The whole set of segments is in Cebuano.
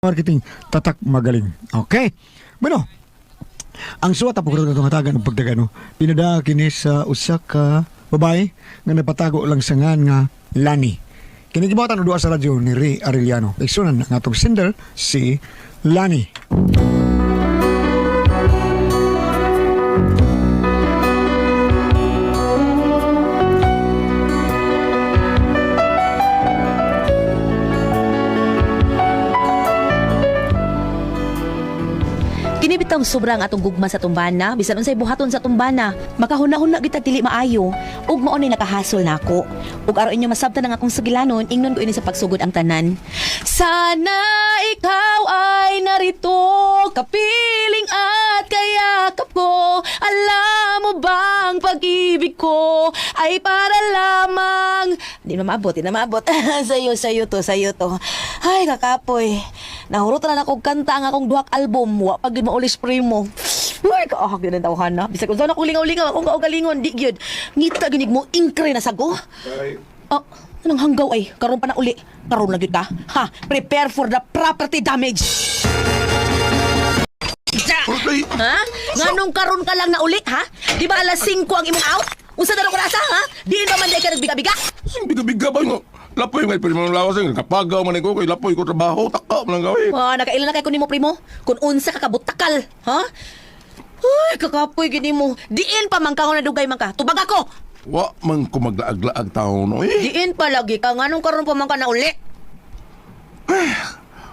Marketing tatak magaling. Okay. Bueno, ang suwat po karon atong hatagan og pagdagano. Pinada kini sa usa ka babae nga napatago lang sa ngan nga Lani. Kini gibuhatan og duha sa radyo ni Ray Arellano. Igsunan ang atong sender si Lani. Kini bitawng sobrang atong gugma sa tumbana, bisan unsay buhaton sa tumbana, makahuna-huna gitag dili maayo ug mao ni nakahasol nako. Ug aron inyo masabtan ang akong sugilanon, ingnon ko ini sa pagsugod ang tanan. Sana ikaw ay narito, kapiling at kayakap ko. Alam mo bang pag-ibig ko ay para lamang. Di na maabot, di na maabot. Sa'yo, sa'yo to, sa'yo to. Ay, kakapoy. Nahurot na akong kanta ang akong duhak album. Wa pag yun maulis primo. Uy, kaahag yun ang tawhan na. Bisag kung saan akong lingaw-lingaw, akong kaugalingon, di gyud. Ngita ginig mo, ingkre na sago. Oh, anong hanggaw ay? Karon pa na uli. Karon na gyud ka. Ha, prepare for the property damage. Ha? Nganong karon ka lang na uli, ha? Di ba alas 5 ang imong out? Unsa na ko nasa, ha? Diin ba man di ka nagbiga-biga? Sing biga-biga ba nga? Lapoy nga primo ng lawas nga kapagaw man ko kay lapoy ko trabaho taka man lang gawin. Ah, nakailan na kay ko nimo primo? Kung unsa ka kabutakal, ha? Uy, kakapoy gini mo. Diin pa man ka na dugay man ka. Tubag ako. Wa man ko maglaag-laag taon no eh. Diin pa lagi ka nganong karon pa man ka na uli.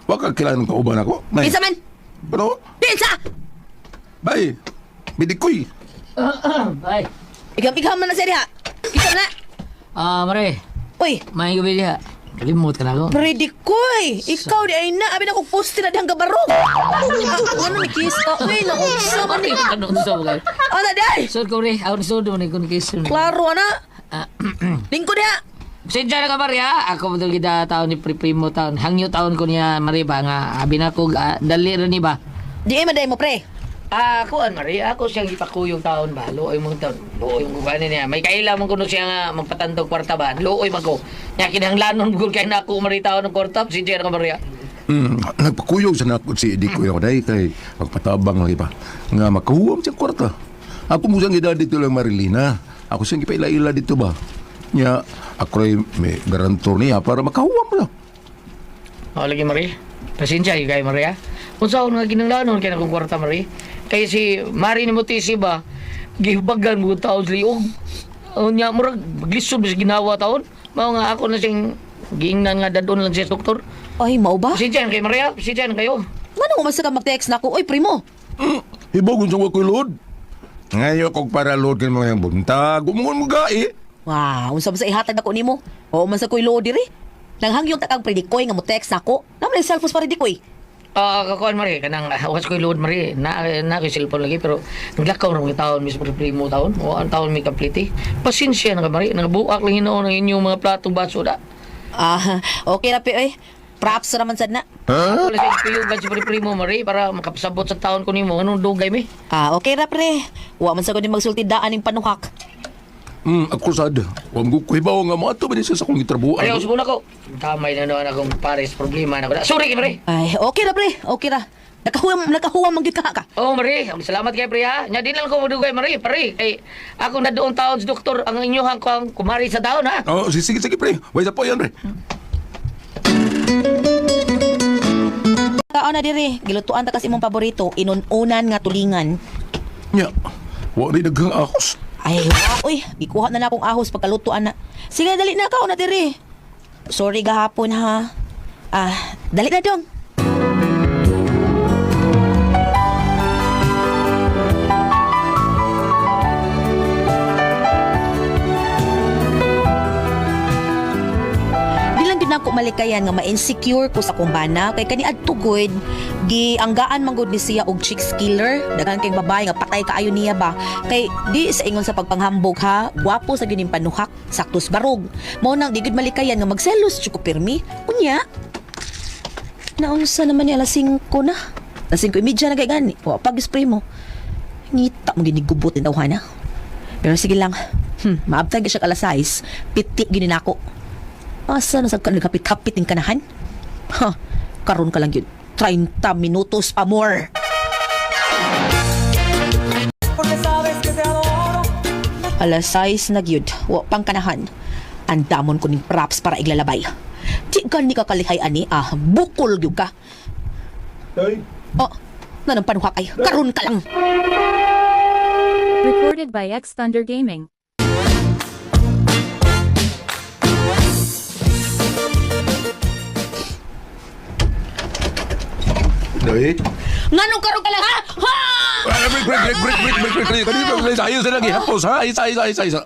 Wa ka kailangan kauban ako. Nay. Kinsa man? Pero Diin sa! bay bidikoy. Ay, Igam-igam man na siya diha. Kinsa man na? ah, mare, Uy, may gabi diha. Kalimot ka na ako. Predikoy! Ikaw di ay na. Abi na kong poste na dihang gabarong. Ano ni kiss ka? Uy, naunsa man ni. Ano unsa ba kayo? Ano di ay? Sud ko re, ako sud mo ni kun kiss. Klaro ana. Ah, Lingkod diha. Pasensya na ka mare ha. Ako betul kita taon ni primo taon. Hangyo taon ko niya mare ba nga abi na ko ah, dali ra ni ba. Di ay maday mo pre. Ah, ako an mare, ako siyang ipakuyog taon ba. Luoy mong taon. Luoy mo kanin niya. May kaila man kuno siya nga magpatandog kwarta ba. Luoy man ko. Nya kinahanglanon gud kay nako mare taon ng kwarta. Pasensya na ka mare ha. Nagpakuyog sa nako si Dikoy ako dai kay pagpatabang lagi pa. Nga makuha siya kwarta. Ako mo siyang gidad dito lang Marilina. Ako siyang gipaila-ila dito ba. Nya ako ray may garantor niya para makahuam lang. O lagi Marie. Pasensya gyud kay Maria. Unsa nga kinahanglanon kay akong kwarta Marie? Kay si Mari ni Mutisi ba gihubagan mo taon sa liog. Unya murag glisod sa ginawa taon. Mao nga ako na siyang giingnan nga dadon lang siya sa doktor. Ay, mao ba? Pasensya na kay Maria, pasensya na kayo. Ngano man sa ka mag-text nako? Oy, primo. Hibagon sa wakoy load. Ngayon kog para load kay mga buntag. Umungon mo gai. Wow, unsa man sa ihatag nako nimo? Oo man sa koy load diri. Nanghangyong ta kang predikoy nga mo text nako. Naman ang cellphone pa predikoy. Ah, kakuan Marie, kanang was ko'y load Marie. Na na ko'y cellphone lagi pero naglakaw ra mga taon mismo primo taon. O ang taon may complete. Pasensya na ka Marie, nagabuak lang hinuon ang inyong mga plato baso da. Ah, okay ra pe oy. Props ra man sad na. Ako lang sa kuyugan si Primo Marie para makapasabot sa taon ko nimo. Anong dugay mi? Ah, okay ra pre. Wa man sa ko ni magsulti daan ning panuhak. Ako sad. Wa mo ko hibaw nga mo ato ba sa akong gitrabuhan. Ayaw, subong ako. Damay na noon akong pares problema na ko. Sorry kay Marie. Ay, okay ra pre. Okay ra. Nakahuwam nakahuwam man gyud ka ka. Oh, Marie, salamat kay pre ha. Nya din lang ko madugay Marie, pare. Kay ako na doon taon sa doktor ang inyuhang ko ang kumari sa taon ha. Oh, sige sige, sige pre. Way sa po yan pre. Kaon na diri, gilutuan ta kasi imong paborito, inununan nga tulingan. Nya. Wa ni daghang ahos. Ay, wa oy, gikuha na na akong ahos pagkalutuan na. Sige, dali na kaon na diri. Sorry gahapon ha. Ah, dali na dong. Di lang gid nako malikayan nga ma-insecure ko sa akong bana kay kaniadto gud gianggaan man gud ni siya og chicks killer, daghan kay babae nga patay kaayo niya ba, kay di sa ingon sa pagpanghambog ha, gwapo sa gyud ning panuhak, saktos barog, mao nang di gud malikayan nga magselos jud ko pirmi. Unya naunsa naman ni alas 5 na, alas 5:30 na kay gani wa pag spray mo, ngita mo ginigubot ni tawhana, pero sige lang. Maabtag siya alas 6, piti gini nako. Asa na sa ka nagkapit-kapit ning kanahan? Ha, karon ka lang yun. 30 minutos pa more. Alas 6 na gyud, wa pang kanahan. Andamon ko ning props para iglalabay. Di gani ka kalihay ani ah, bukol gyud ka. Day. Oh, nanang panuha kay, karon ka lang. Recorded by X Thunder Gaming. Day. Nganong karon ka lang ha? Ha! Ah, break, break, break, break, break, break, break, break. Kadiyo, break, ayos na lagi hapos, ha? Isa, isa, isa, isa.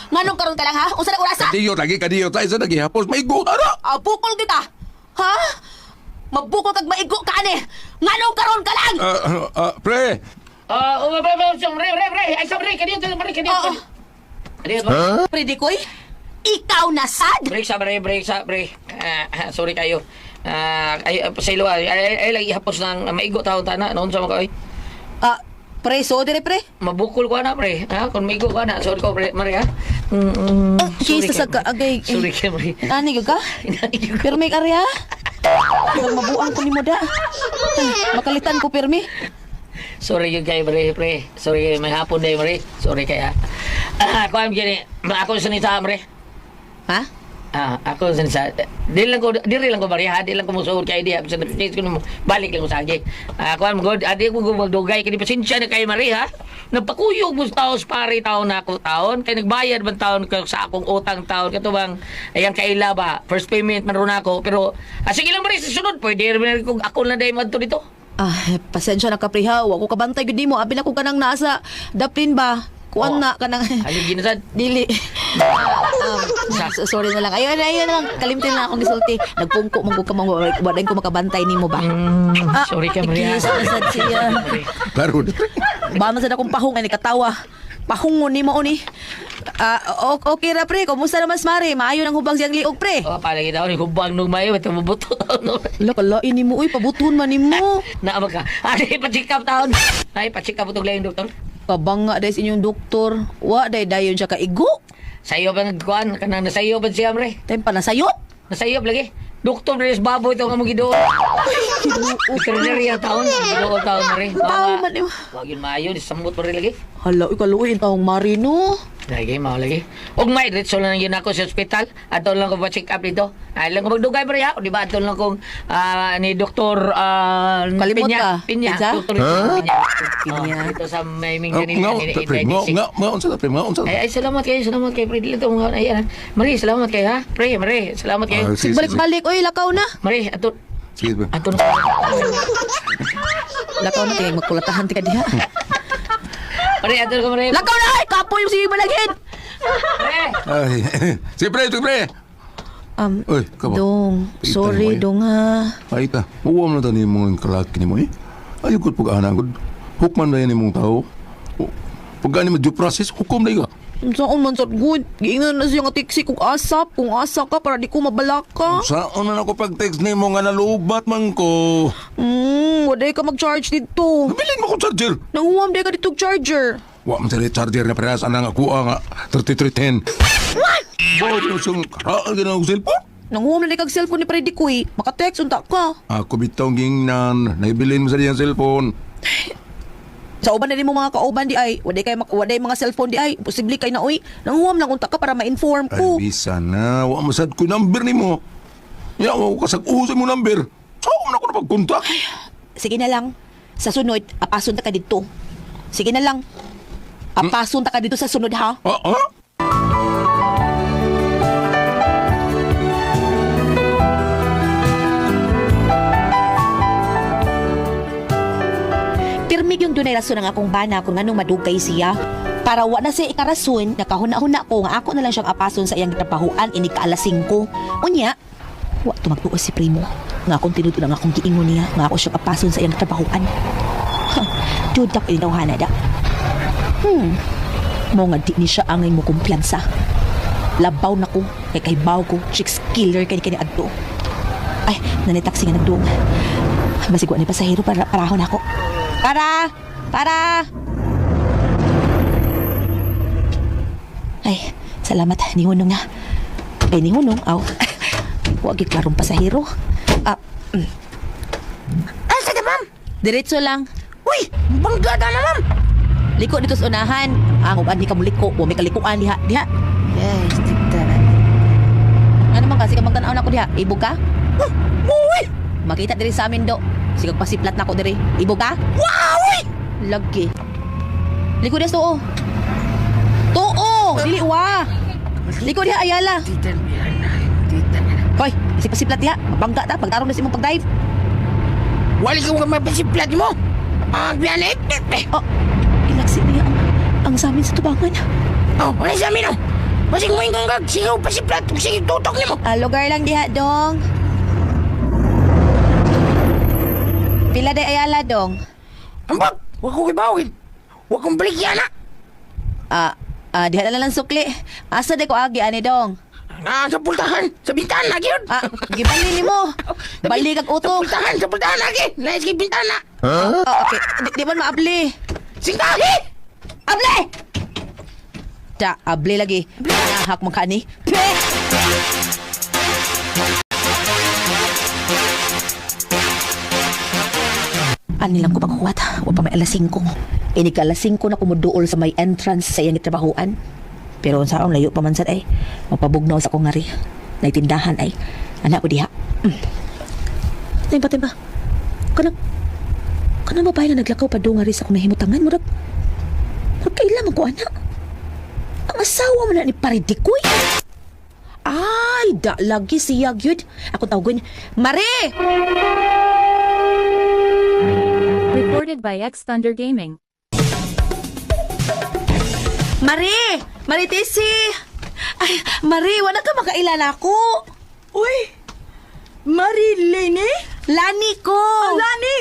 Nganong karon ka lang ha? Unsa na orasa? Kadiyo lagi, kadiyo. Isa lagi hapos. May go, ara! Ah, bukol gyud ka. Ha? Mabukol kag maigo ka ani. Nganong karon ka lang? Ah, ah, ah, pre. Ah, oh, pre, pre, pre, pre, pre. Ay, sa pre, kadiyo, pre, kadiyo. Oo. Kadiyo, pre. Pre Dikoy, ikaw na sad. Break sa pre, break sa pre. Ah, sorry kayo. Ah, ay sa ilo ay, ay, ay lagi hapos ng maigo taon tana noon sa mga Ah, pre, so dire pre. Mabukol ko na pre. Ha, kung maigo ko na, sorry ko pre, Maria. Mm, mm, Oh, sorry Jesus, kayo, sa agay. Sorry kayo, Maria. Ani gyud ka? Pero may karya. Pero mabuang ko nimo da. Ay, makalitan ko pirmi. Sorry yun kayo, pre, pre. Sorry kayo, may hapon na pre. Sorry kaya. Ah, ako ang gini. Ako sa nita, pre. Ha? Ah, ako sa nita. Di lang ko, diri lang ko Maria, ha? Di lang ko musuod kay diha. Sa case ko nimo, balik lang ko sa agi. Ah, ako ang god, adi ko magdugay kini pasensya na kay Maria, ha? Nagpakuyog mo sa taos pare taon na ako taon kay nagbayad man taon ko sa akong utang taon kato bang ayang kaila ba first payment man ron ako pero ah, sige lang Maria sa sunod pwede rin kung ako na dahil madto dito. Ah, pasensya na ka pre ha. Wa ko kabantay gyud nimo. Abi na ko kanang nasa daplin ba? Kuan Oo. na kanang Haligi na sad. Dili. Sorry na lang. Ayun, ayun na lang. Kalimtin lang akong gisulti. Nagpungko man ko ka mang wa ko makabantay nimo ba. Mm, sorry kay Maria. Ikis na sad siya. Klaro, pre. Ba man sad akong pahong ani katawa. Pahungon nimo ni. Ah, okay ra pre. Kumusta naman si Mari? Maayo nang hubang siyang liog pre. Oh, palagi daw ni hubang nung mayo ito mabuto taon no. Ala kalain nimo uy, pabuton man nimo. Naamag ka. Ay, pa-check up taon. Ay, pa-check up itong laing doktor. Kabanga dahil sa inyong doktor. Wa day dayon siya kaigo. Sa iyo ba nagkuhan? Kanang nasa iyo ba siya, pre? Time pa nasayop. Nasa iyo lagi. Doktor Reyes Baboy ito nga mong gidoon. Veterinary ang taon. Gidoon taon, pre. Tao man nimo. Wag yun maayo. Samot pa rin lagi. Hala, uy kaluoy ang taong Mari no. Lagi, mao lagi. Og may diretso lang yun ako sa ospital. Ato lang ko pa-check up dito. Ay lang ko magdugay pre ha. O, di ba ato lang kong ni Doktor Kalimot Pinya. ka. Pinya. Kinsa? Doktor Pinya. Pinya. Oh, dito sa may Ah, Mindanao. Nga, pre, nga, nga, nga, unsa ta, pre, nga, unsa ta? Ay, ay, salamat kayo, pre. Dito mga ay, ay, Marie, salamat kayo, ha? Pre, Marie, salamat kayo. Ah, sige, sige, sige. Balik-balik oy lakaw na. Marie, ato, Sige, pre. ato na. Lakaw na tingay magkulatahan ti ka diha. Marie, ato na, Marie. Lakaw na ay kapoy yung sige balagin. Pre! Ay, sige, pre, sige, pre. Uy, ka ba? Dong, Pakita sorry mo, eh. dong ha. Ay ta, uwam na tani mong kalaki nimo eh. Ayaw ko pag-ana gud. Hukman na yan imong tao. Pag ani mo due process, hukom na ka. Saan man sad good? Giingnan na siya nga tiksi kung asap, kung asa ka para di ko mabalaka. Saan man ako pag-text nimo nga nalubat man ko? Waday ka mag-charge dito. Nabilin mo ko charger. Nanguwam day ka dito og charger. Wa man sa charger na parehas anang akuha nga 3310. What? Boy, sung karaan ka na akong cellphone. Nanguwam na day kag cellphone ni Freddy Kuy. Maka-text unta ka. Ako bitong gingnan, naibilin mo sa diyang cellphone. Sa uban na nimo mga kauban di ay, waday kay waday mga cellphone di ay, posible kay na oy. Nanguwam lang unta ka para ma-inform Ay, ko. bisa na. Wa masad ko number nimo. Ya, wa ko kasag-usay mo number. Saan man ako napag-contact? Sige na lang. Sa sunod, apason ta ka dito. Sige na lang. Apason ta ka dito sa sunod ha. Ah, ah? Pirmi yung dunay rason ang akong bana kung anong madugay siya. Para wa na siya ikarason, nakahuna-huna ko nga ako na lang siyang apason sa iyang gitrabahuan inig kaalas 5. Unya, wa tumagtuo si primo. Nga akong tinud lang akong giingon niya nga ako siyang apason sa iyang gitrabahuan. Ha, dudak inawhana da. Mo nga di ni siya angay mo kumpiyansa. Labaw na ko, kay kay ko, chicks killer kay kani adto. Ay, nanitaksi nga nagduong. Masigwa ni pasahero para parahon ako. Para! Para! Ay, salamat. Nihunong na. Ay, nihunong. Aw. Huwag klarong pasahero. Ah, mm. Diretso lang. Uy, bangga na na, ma'am. Liko dito sa unahan. Ang uban di ka muliko, wa may kalikuan diha. Diha. Yes, tigta. Ano man kasi ka magtan-aw nako diha. Ibog ka? Oh, muwi. Makita diri sa amin do. Sigag pasiplat nako diri. Ibog ka? Wow, uy! Lagi. Liko diha sa tuo. Tuo, dili wa. Liko diha ayala. Hoy, pasiplat diha. Mabangga ta pagtarong na sa imong pagdive. Wali ko ka mapasiplat mo. Ang biyanet. Oh, ilagsi niya ang sa amin sa tubangan. Oh, wala sa amin, oh. Basig mo yung kag, sige, pasiplat, sige, tutok nimo. Ah, lugar lang diha dong. Pila day ayala dong. Ambag, wag ko gibawin. Wag kong baligyan, ha. Ah, ah, diha na lang sukli. Asa day ko agi ani dong? Ah, sa pultahan, sa bintana, gyud. Ah, gibali nimo. Bali kag Sa utok. pultahan, lagi. Lagi sa bintana. Ah, okay. Di man maabli. Singkahi! Able! Ta, able lagi. Nahak man ka ni. Pe! Ani lang ko paghuwat. Wa pa may alas 5. Ini ka alas 5 na kumuduol sa may entrance sa iyang trabahoan. Pero sa saon layo pa man sad ay. Mapabugnaw sa akong ngari. Naitindahan ay. Anak ko diha. Timba, timba. Kanang kanang babae nga naglakaw pa ngari sa akong nahimutangan. Murag Magkaila man ko, anak. Ang asawa mo na ni Paridikoy. Ay, da lagi siya gyud. Ako tawgon, Mare! Recorded by X Thunder Gaming. Mare! Maritisi! Ay, Mare, wala ka makaila na ako. Uy! Marilene? Lani ko! Lani!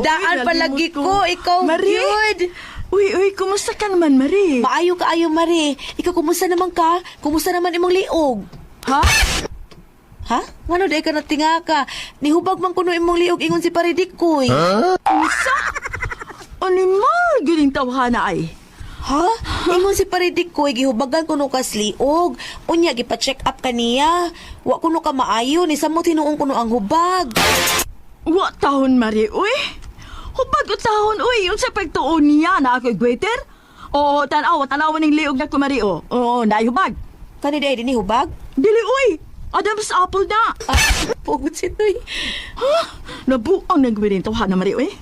Daan palagi ko, ikaw Marie? gyud. Uy, uy, kumusta ka naman, Marie? Maayo ka ayo, Mare. Ikaw kumusta naman ka? Kumusta naman imong liog? Ha? Ha? Ngano day ka natinga ka? Nihubag man kuno imong liog ingon si Paridikoy. Unsa? Animal, giling tawhana ay. Ha? Ingon si Paridikoy, gihubagan kuno ka liog. Unya, gipa-check up kaniya. Wa kuno ka maayo, ni samo tinuong kuno ang hubag. Wa tahon, Marie, uy. Hubag o tahon, uy. Unsa pagtuon niya na ako'y gweter? Oo, tanawa, tanawa ng liog na ko, Marie, oh. Oo, naihubag. Kani day dinhi hubag? Dili, uy. Adam's apple na. Ah, pugot si Toy. Ha? Nabuang nagwirin tawhana, Marie, uy.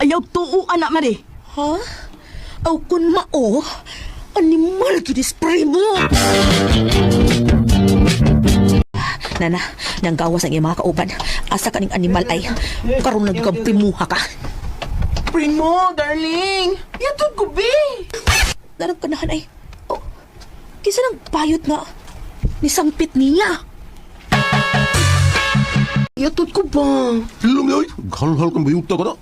Ayaw tuo, anak, Marie. Ha? Aw kun mao, animal gyud spray mo. Nana, nang gawas ang iyong mga kauban. Asa kaning animal ay karon lang kang pimuha ka. Primo, darling. Yatod ko, be. Darang kanahan ay. Oh, kisa nang payot nga. Nisangpit niya. Yatod ko ba? Hilom yoy, halhal kang bayuta ka na.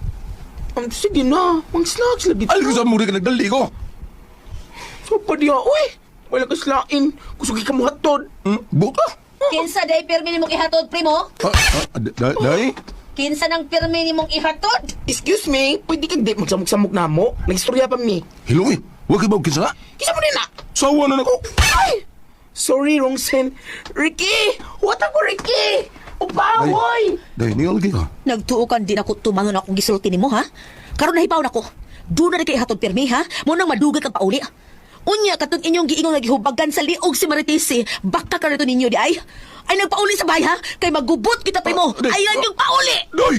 Sige na, mang slags lagi. Ay, ko sa muri ka nagdali ko. So pa diya, uy. Wala ka slain. Kusugi ka mo hatod. Buka. Kinsa day pirmi nimong ihatod, primo? Ah, ah, day? Kinsa nang pirmi nimong ihatod? Excuse me, pwede kag di magsamok-samok na mo. Nagistorya pa mi. Hilom eh. Huwag ibaw kinsa na. Kisa mo din na. Sawa na nako. Ay! Sorry, wrong sen. Ricky! What ako, Ricky? Upawoy! Day, niyo lagi ka. Nagtuo kan di nako tumangon akong gisulti nimo ha. Karon nahibaw nako. Doon na kay ihatod pirmi ha. Mo nang madugay kag pauli. Unya katong inyong giingon nga gihubagan sa liog si Maritisi. Baka ka rito ninyo di ay. Ay nagpauli sa bahay ha. Kay magubot kita primo. Ah, day, Ayan ah. yung pauli. Day!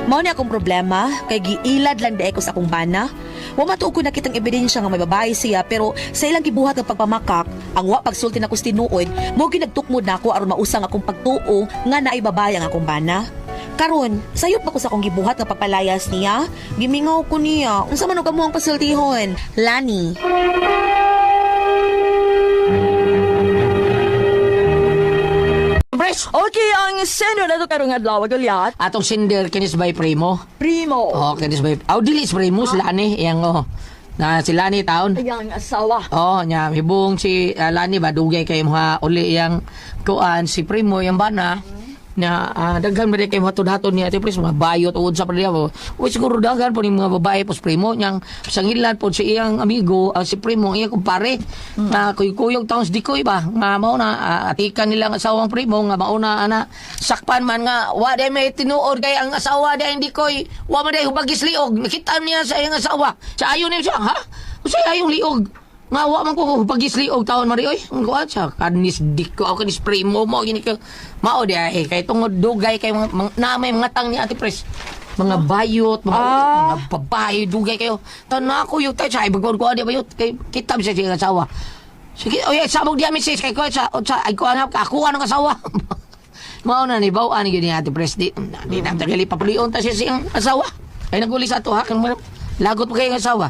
Mao ni akong problema kay giilad lang di ko sa akong bana. Wa matuog ko nakitang ebidensya nga may babae siya pero sa ilang gibuhat ng pagpamakak, ang wa pagsulti nako sa tinuod, mo ginagtukmod nako aron mausang akong pagtuo nga naay babae ang akong bana. Karon, sayop pa ko sa akong gibuhat nga pagpalayas niya. Gimingaw ko niya. Unsa man og kamo ang pasultihon? Lani. Pres! Okay, ang sender na to karong adlaw, Goliath. Atong sender kinis by Primo. Primo. Oh, kinis by. Aw dili si Primo si Lani iyang oh. Na si Lani taon. Ayang asawa. Oh, nya hibong si Lani ba dugay kay mga uli iyang kuan si Primo iyang bana. Na daghan ba kay hatod-hatod niya, Ate Pres, mga bayot o unsa pa niya. Uy, siguro daghan po ni mga babae pos primo niyang sangilan po si iyang amigo, si primo ang iyang kumpare. Na kuy-kuyog taon sa dikoy ba nga mao na atikan nila ang asawang primo nga mao na ana sakpan man nga wa day may tinuod kay ang asawa day dikoy wa man day hubagis liog, nakita niya sa iyang asawa sa ayon niya siya, ha, unsay ayong liog nga wa man ko hubagis liog taon mari oy, ang kuan siya kanis diko ako kanis primo mo gini ka mao di ay kay tungod dugay kay mga na may mga tang ni Ate Pres, mga bayot, mga babae, dugay kayo. Taon ako yung tayo sa ibag ko di bayot kay kitab siya siyang asawa. Sige, oy, sabog diya misis kay ko sa ay ko anak ako anong asawa. Mao na ni bawaan ni ni Ate Pres, di na tagali papulion ta siya siyang asawa. Ay naguli sa ato ha kang lagot pa kayo ang asawa.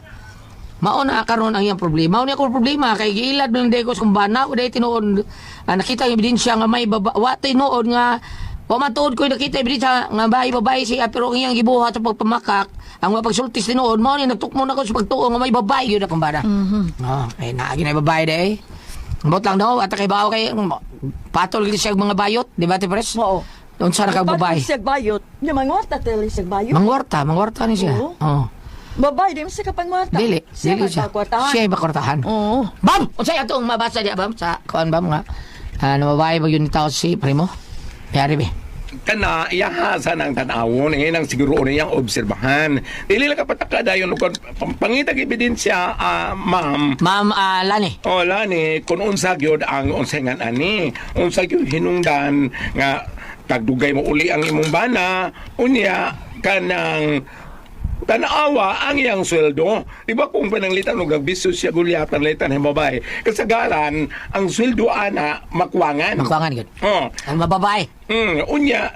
Mao na karon ang iyang problema. Mao ni akong problema kay giilad lang degos kung bana o day tinuod, nakita yung ebidensya nga may baba wa tinuod nga wa man tuod ko nakita ebidensya nga bahay babae siya, pero ang iyang gibuhat sa pagpamakak ang mapagsultis tinuod mao ni nagtukmo na ko sa pagtuo nga may babae gyud akong bana. Oh, ay naagi na babae day. Ambot lang daw at kay bao kay patol gid siya og mga bayot, di ba, Ate Pres? Oo. Unsa na kag babae? Patol siya bayot. Nya mangwarta tele siya bayot. Mangwarta, mangwarta ni siya. Oo. Oh. Babae di man siya kapangwarta. Dili, Siya dili siya. magpakwartahan. Siya bakwartahan. Oo. Bam! Unsay atong mabasa diya, bam, sa kuan bam nga. Ano babae ba yun ni tao si primo? Yari be. Kana iyahasan ang tan-awon eh nang siguro niyang obserbahan, dili lang ka pataka dayon ug pangitag ebidensya, ma'am. Ma'am, Lani. O lani kung unsa gyud ang unsengan ani, unsa gyud hinungdan nga tagdugay mo uli ang imong bana, unya kanang tanawa ang iyang sweldo. Di ba kung pananglitan og nagbisyo siya gulyat pananglitan ng babae, kasagaran ang sweldo ana makwangan. Makwangan gyud. Oh. Ang mababae. Unya,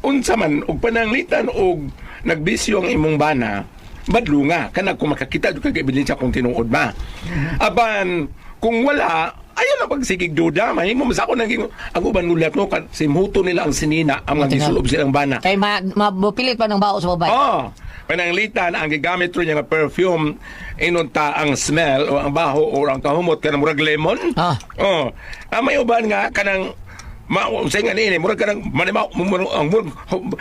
unsa man og pananglitan og nagbisyo ang imong bana, badlunga kana kung makakita jud kag ebidensya kung tinuod ba. Apan kung wala, ayaw na pagsigig duda, mahimo mas ako naging ang uban gulyat no kan simhuto nila ang sinina ang mga gisulob silang bana. Kay ma mapilit pa ng bao sa babae. Oh, pananglitan ang gigamit ro niya nga perfume inunta ang smell o ang baho o ang kahumot kanang murag lemon. Oh, ang may uban nga kanang ma unsay nga niini murag kanang manima ang murag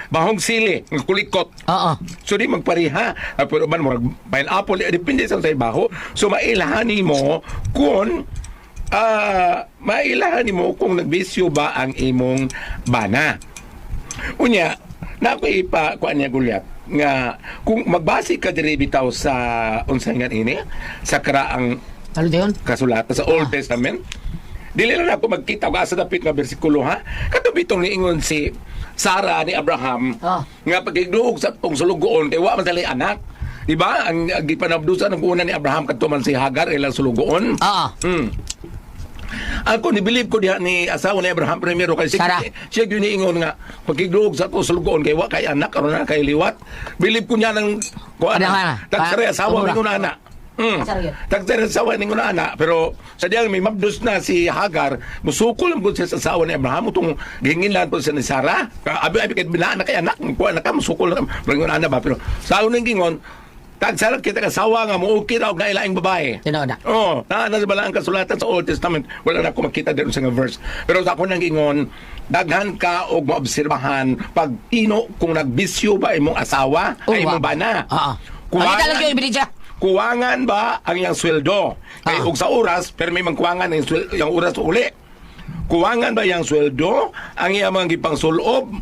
bahong sili nga kulikot. Oo. So di magpareha. Pero uban murag pineapple, depende sa say baho. So mailahan nimo kung nagbisyo ba ang imong bana. Unya, na ako ipa kuan niya gulyat nga kung magbase ka diri bitaw sa unsay nga ini sa karaang Ano dayon? kasulatan sa Old Testament. Dili lang ako magkita og asa dapit nga bersikulo ha. Kato bitong niingon si Sarah ni Abraham nga pagigduog sa tong sulugoon kay wa man sila anak. Di ba? Ang gipanabdusan ang una ni Abraham kadto man si Hagar ilang sulugoon. Ako ni believe ko diha ni asawa ni Abraham primero kay Sarah. siya gyud niingon nga pagigduog sa tong sulugoon kay wa kay anak aron na kay liwat. Believe ko niya nang kuan. Ano nga? Tagsare asawa Tumura. ni ana. Tagsare asawa ni ana, pero sa diyang may mabdos na si Hagar, musukol ang gud siya sa asawa ni Abraham utong gihingilan po siya ni Sarah. Abi abi kay binaan na kay anak, kuan na ka musukol na pero ana ba pero sa unang gingon tagsara kita kasawa nga muukir og nailaing babae. Tinuod na. Oo, naa na sa balaan kasulatan sa Old Testament. Wala na ako makita dito sa nga verse. Pero sa ako nang ingon, daghan ka og maobserbahan pag ino kung nagbisyo ba imong asawa Oh, ay imong wa. bana. Oo. Pakita lang yung ebidensya. Kuwangan ba ang iyang sweldo? Kay og sa oras, pero may mangkuwangan ang sweldo, yung oras uli. Kuwangan ba iyang sweldo? Ang iyang mga gipangsulob?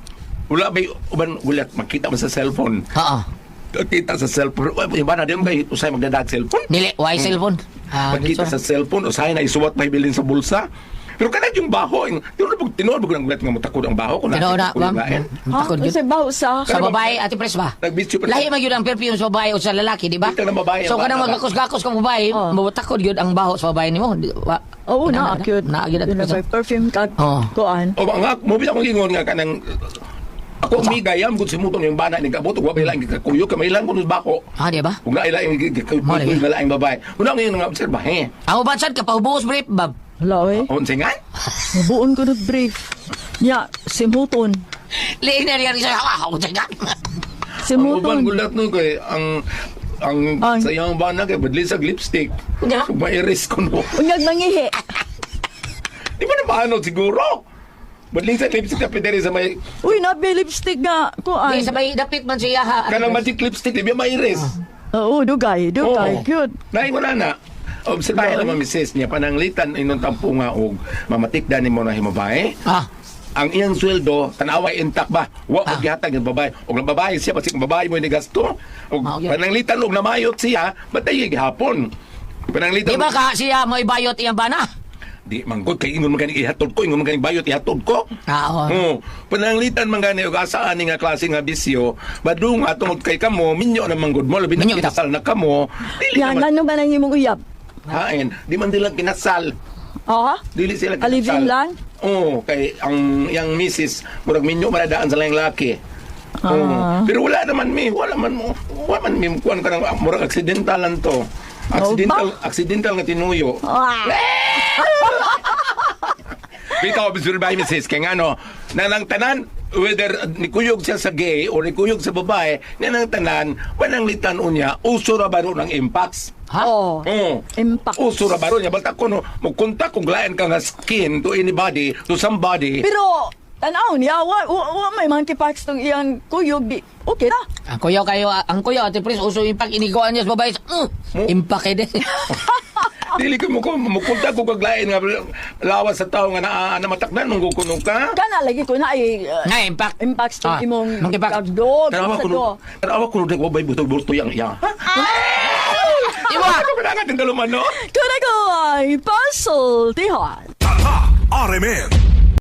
Wala ba uban wala makita mo sa cellphone? Oo. Kita sa cellphone. Uy, iba na din ba usay magdadag cellphone? Dili, why cellphone? Pagkita dito. sa cellphone, usahay na isuwat pa ibilin sa bulsa. Pero kanang yung baho, yung, tinuod ba ng gulat nga mutakod ang baho? Kung Tinuod na, nakita ko yung ma'am. lain. Ang takod yun. Unsay baho sa Sa babae, Ate Pres ba? Nagbisyo pa. Lahi man yun ang perfume sa babae o sa lalaki, di ba? Kita ng babae, So ang kanang bata ba? magkakos-gakos ka babae, matakod yun ang baho sa babae nimo. Oo, na cute. Na gyud Ate Yun na Pres. may perfume ka Oo. kuan. O nga, mo bilang akong ingon nga kanang ako umigayam kung simutong yung bana ni kabot, wa may laing gikakuyo, kamay lang kuno bako. Ah, di ba? Kung naila yung gikakuyo, Mao lagi. nga laing babae. Una ngayon nga obserbahe. Ang uban sad kapahubuos brief, bab. Wala oy. Unsa nga? Mabuon ko nag brief. Nya, simuton. Liin na riyan siya. Ah, unsa nga? Ang uban Simuton. gulat no kay ang Ang- sa iyang bana kay badli sa lipstick. Unya? So, mairis ko no. Unyag mangihi. Di ba na maano siguro? Badling sa lipstick na pwede rin sa may Uy, nabi lipstick nga. Kuan. Di sabay dapit man siya ha. kanang magic lipstick di ba mairis. Oo, dugay, dugay. Oo. Cute. Naay wala na. Obserbahin naman misis niya pananglitan inong tampo nga og mamatikdan nimo na himabae. Ah. Ang iyang sweldo tanawa intact ba? Wa og gihatag ng babae. Og ang babae siya basig ang babae mo ni gasto. Og Mao gyud. pananglitan og namayot siya, batay gihapon. Pananglitan Di ba ka siya may bayot iyang bana? Di manggod kay ingon man gani ihatod ko, ingon man gani bayot ihatod ko. Ah, oo. Oo. Pananglitan man gani og asa ani nga klase nga bisyo, badung tungod kay kamo minyo na manggod mo labi na Minyo kita. kinasal na kamo. Dili Yan, naman ano ba nang imong uyab? hain, di man nila kinasal. Ah? Dili sila kinasal. Alivin lang? Oo, kay ang yang misis murag minyo maradaan sa laing laki. Oo. Ah. Pero wala naman mi, wala man mo, wala man mi kuan kanang murag accidental lang to. Accidental, accidental nga tinuyo. Ah. Bitaw obserbahin misis kay ngano nanang tanan whether nikuyog siya sa gay or nikuyog sa babae nanang tanan pananglitan unya uso ra ba ro ng impacts. Ha? Oh. Oo. Impact. Uso ra ba ro niya balta ko no mo kontak kung lain ka nga skin to anybody to somebody. Pero, tanaw niya, wa may monkeypox tong iyang kuyog. Di, okay na. Ang kuyaw kayo, ang kuyaw Ate Pris, uso impact iniguan niya sa babae. Impact eh din. Dili ko mo mo kontak kung kaglain nga lawas sa tao nga naa na matakdan mong kuno ka. Kana lagi ko na ay Nga impact. impacts tong Ah, imong monkeypox. kagdog. Tanawa sa ko do. no. Tanawa ko no wa bay butog-burto yang iya. Iwa! Ako pa nga tindaluman no. Kuna ko ay puzzle, tihan. Tatak RMN.